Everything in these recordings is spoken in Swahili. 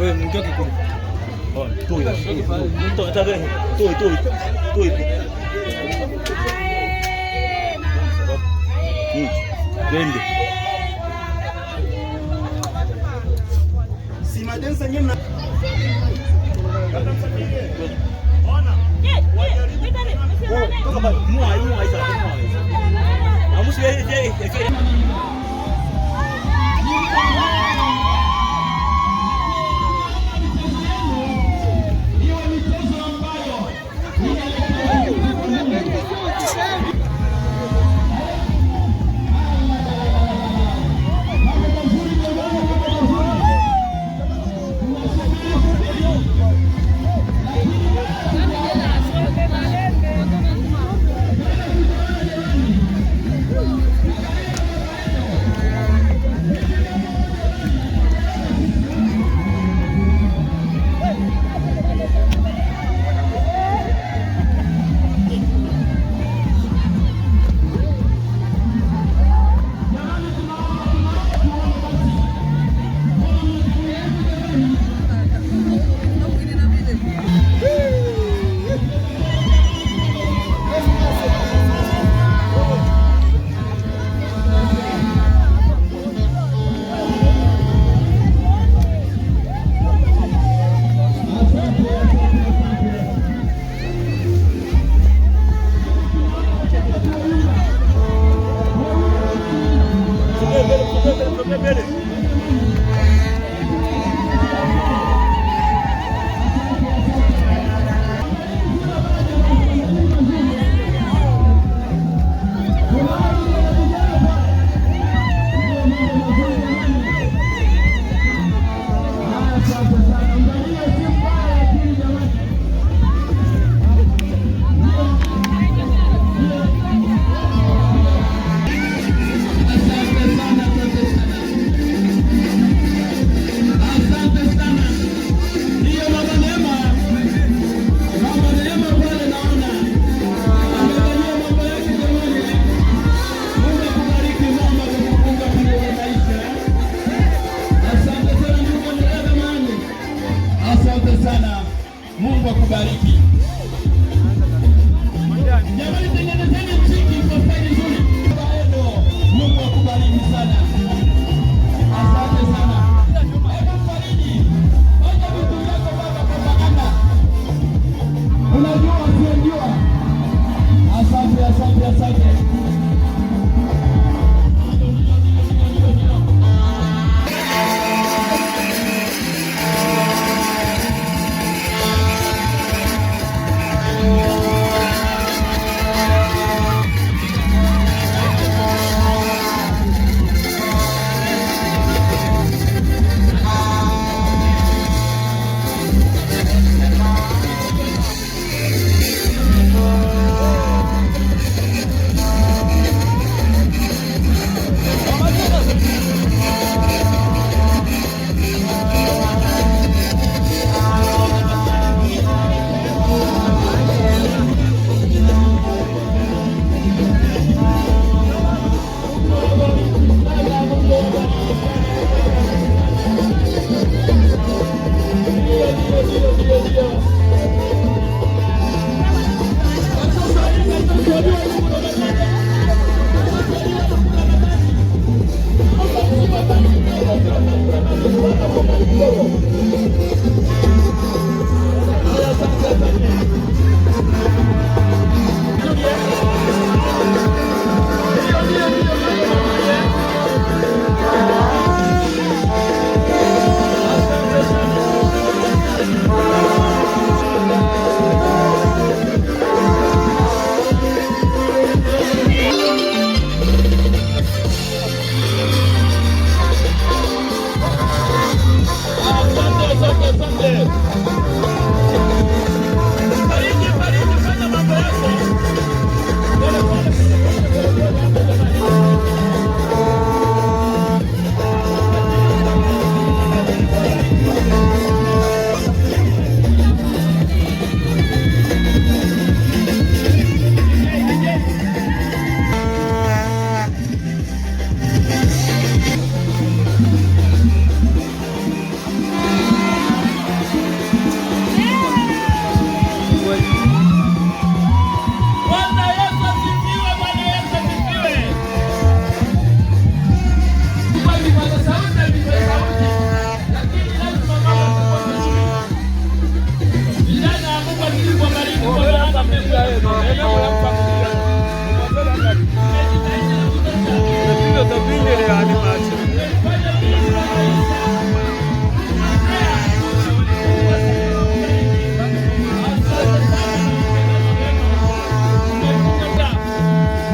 Wewe mtoke kwa. Oh, toi. Toi, toi, toi, toi. Twende. Si madensa nyinyi mna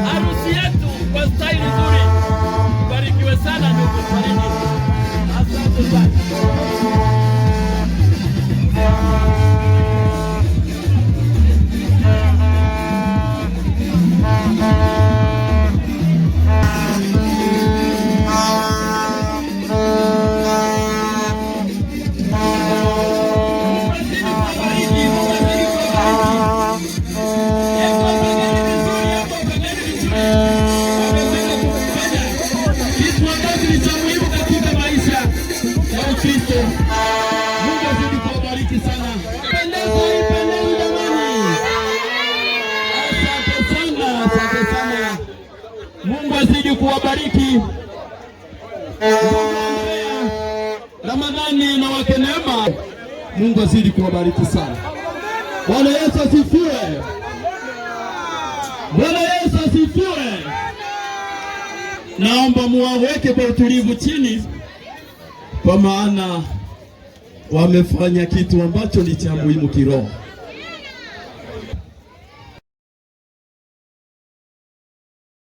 Harusi yetu kwa staili nzuri. Barikiwe sana ndugu Faridi. Asante sana. Mungu azidi kuwabariki, Mungu azidi kuwabariki. Hebu wapangeni vizuri hapo, pangeni vizuri. Wameweza kufanya kitu ambacho ni cha muhimu katika maisha ya Ukristo. Mungu azidi kuwabariki sana. Pendeza, ipendezi jamani. Asante sana, asante sana. Mungu azidi kuwabariki. Ndugu Andrea, Ramadhani na wake Neema, Mungu azidi kuwabariki sana. Bwana Yesu asifiwe. Bwana Yesu asifiwe. Naomba muwaweke kwa utulivu chini, kwa maana wamefanya kitu ambacho ni cha muhimu kiroho.